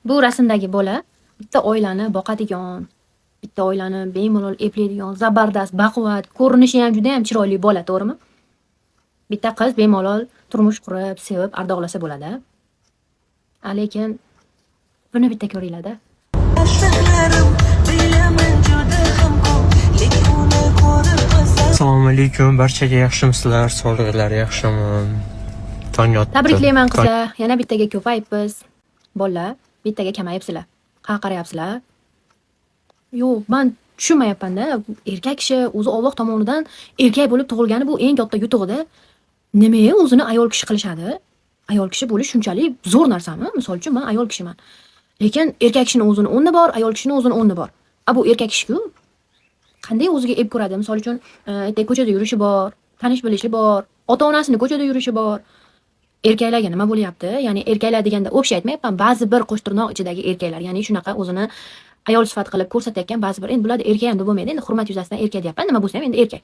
Bu rasmdagi bola bitta oilani boqadigan, bitta oilani bemalol eplaydigan, zabardast, baquvvat, ko'rinishi ham judayam chiroyli bola, to'g'rimi? Bitta qiz bemalol turmush qurib, sevib, ardoqlasa bo'ladi. A lekin buni bitta ko'ringlar-da. Sirlarim bilaman juda ham ko'p, lekin uni ko'rib qolsam. Assalomu alaykum barchaga, yaxshimisizlar? Sog'liqlar yaxshimi? Tong otdi. Tabriklayman, qizlar, yana bittaga ko'payibmiz. Bolalar, bittaga kamayibsizlar. Qayerqa qarayapsizlar? Yo'q, man tushunmayapman-da. Erkak kishi o'zi Alloh tomonidan erkak bo'lib tug'ilgani bu eng katta yutug'ida. Nimaga o'zini ayol kishi qilishadi? Ayol kishi bo'lish shunchalik zo'r narsami? Misol uchun, man ayol kishiman. Lekin erkak kishini o'zini o'rni bor, ayol kishini o'zini o'rni bor. A bu erkak kishi-ku. Qanday o'ziga ep ko'radi? Misol uchun, ertaga ko'chada yurishi bor, tanish bilishi bor, ota-onasini ko'chada yurishi bor. Erkaklarga nima bo'lyapti? Ya'ni erkaklar deganda общий aytmayapman, ba'zi bir qo'shtirnoq ichidagi erkaklar, ya'ni shunaqa o'zini ayol sifat qilib ko'rsatayotgan ba'zi bir, endi bularni erkak ham deb bo'lmaydi, endi hurmat yuzasidan erkak deyapman, nima bo'lsa ham endi erkak.